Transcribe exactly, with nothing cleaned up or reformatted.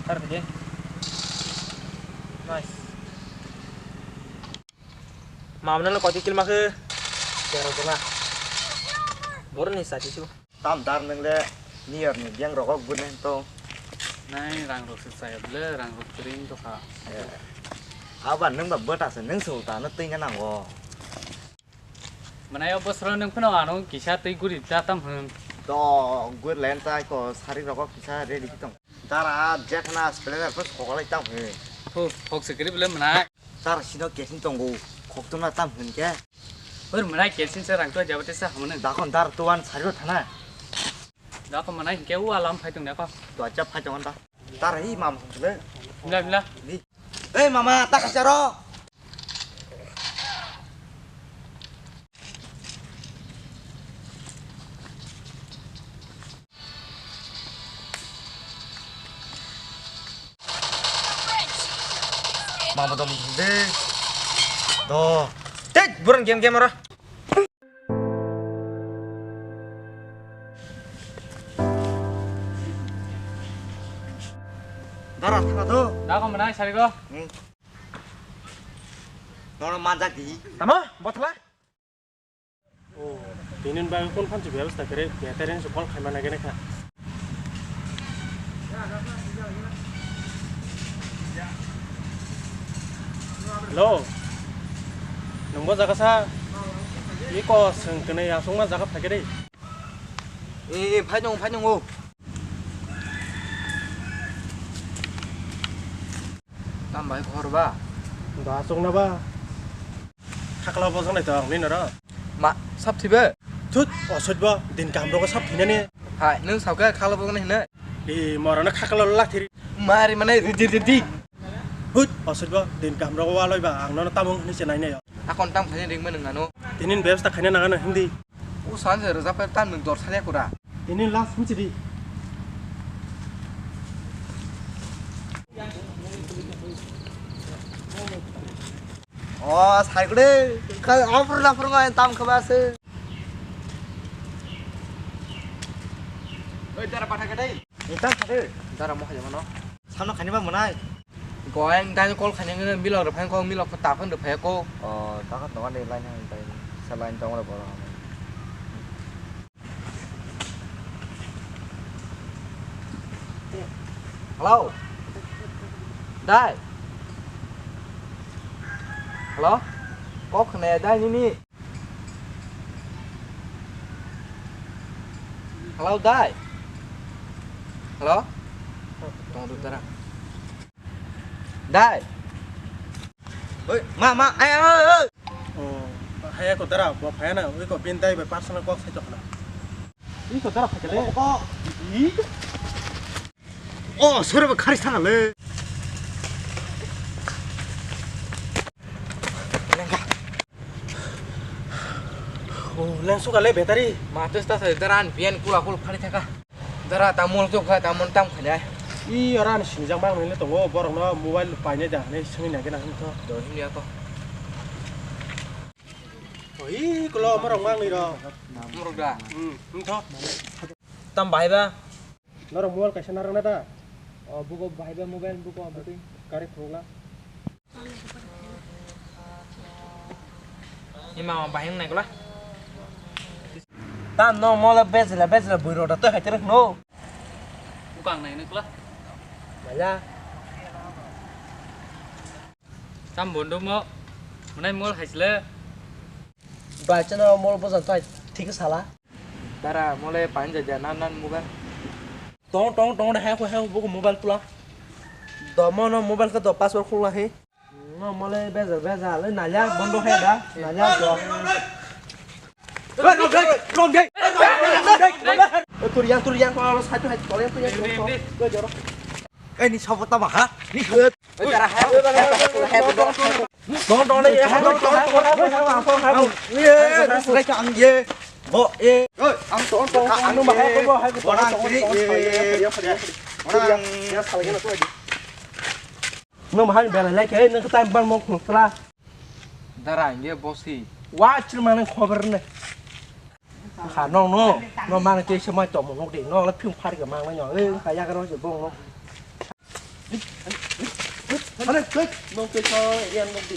Tar khe. Nice. Mamna lo koti kill ma khe? Tero jona. Borok ni sati su. Tam dar nang le niyor ni beng rok ok bune to. Nai rang rok se chaya bole, rang rok kering to kha. Aba nang ba bota se nang sul ta no twi na nango. Mwnai o bosro nwng phano ano kisa twi guri ta tam hwn. To guri len ta ko sari rogo kisa ready ki tong. Dara jethana splendor pho sokolai tam hwn. Ho hok se guri bole mwnai. Dara sino kesin tongo khok tona tam hwn ke. Hor mwnai kesin se rang to jabate sa hwn. Dakon dar to an sari ro thana. Dakon mwnai ke u alam phai tong dakon. To acha phai tong da. Dara hi mam hwn le. Mila mila. Di. Ei mama ta kaisa ro. Mama dom de. Do. Tek buran game game ora. Dara thaka do. Dakon mwnai sari go. Hmm. Nono manjak di. Tamo, botla. Oh, tinin bagwi kun phansi bebasta kare, veteran se call khaima nagene kha. Hello. Nungbo jaga sa. Iko sengkene asungma jaga phagere. Eh, eh, phai nung, phai nung o. Tam bai khor ba? Da aswk na ba? Khakla bojak nai to ang nini oro. Ma, sap thibe? Thut, oswk bo, din kaham rogo sap thinani. Hai, nwng sao khe khakla bojak nai hinwi? E, morano khakla lathiri. Mari mane ridi ridi. Hut, oswk bo, din kaham rogo waloi ba, ang nono tamo hinwi se nai nai. Akon tam khaini ring mani ngano. Tinin bebsta khaina nangano hindi. O san se rwjak pai tam nwng dor sanya kura. Tinin last hinwi di. O, sai kure. Ka, apur lapur ngai tam khaba se. Oi, dara patha kadai. Ni tam khade. Dara mo khajama no. Samno khani ba mwnai. Goyang dai call khani ngene milok rw phai ko milok ta phone rw phai ko. O, ta kha tonga de line han tai. Sa line tong ro boro. Hello. Dai. Hello. Kok khne dai nini. Hello, dai. Hello? Tong du dara. Dai. Oi, ma, ma, ai, ai, ai. Oh, haya ko dara, bo phaya na, oi ko bin dai bai personal kok sai tokna. Oi ko dara phakele. Ko. Ih. Oh, sore ba khari sana le. Lengka. Oh, lengsu ka le battery. Ma, tes ta sa dara an bian kula kul khari thaka. Dara ta mol chok kha, ta mon tam khanya. I ora ni singjang bang ni le tongo, borok no mobile paine da, ne simi na gena hum to. Do him ya to. Oi, kolo morok mang ni ro. Morok da. Hmm, hum to. Tam bai ba. Norok mobile kaisa narwkna da? O, bugo bahai ba mobile, bugo bwtwi. Kari phunukna. Ima ma bahai wngnai kula. Ta no mole bejela bejela bui rok da twi hai terek no. Bukang nai nukla. Maya. Tam bondo mo. Mwnai mol hai sile. Bai chano mol bojang tai thik sala. Dara mole pain ja ja nan nan mobile. Tong tong tong de hai ko hai ko mobile pula. Do mo no mobile ka do password khulna he. No mole beja beja le naya bondo he da naya do. Ron dei ron dei. Turiang turiang ko satu hai turiang turiang. Eh, ni sobo tama ha? Ni sobo. Dara hai. Tong tong ni hai tong tong. Ang ye. Bo e. Ang tong tong ang bahai ko bahai ko. Orang kiri. Orang. No mahal bela lagi, eh, nang time ban mo khosla. Dara ang ye bosi. Wa chil manang khobar ne. Kha nong no, no mang te se mai to mo nok de, no la phim phar ga mang no, eh, kha ya ga ro se bong no. Hane, hane. Nwng twi thang, area nwng di.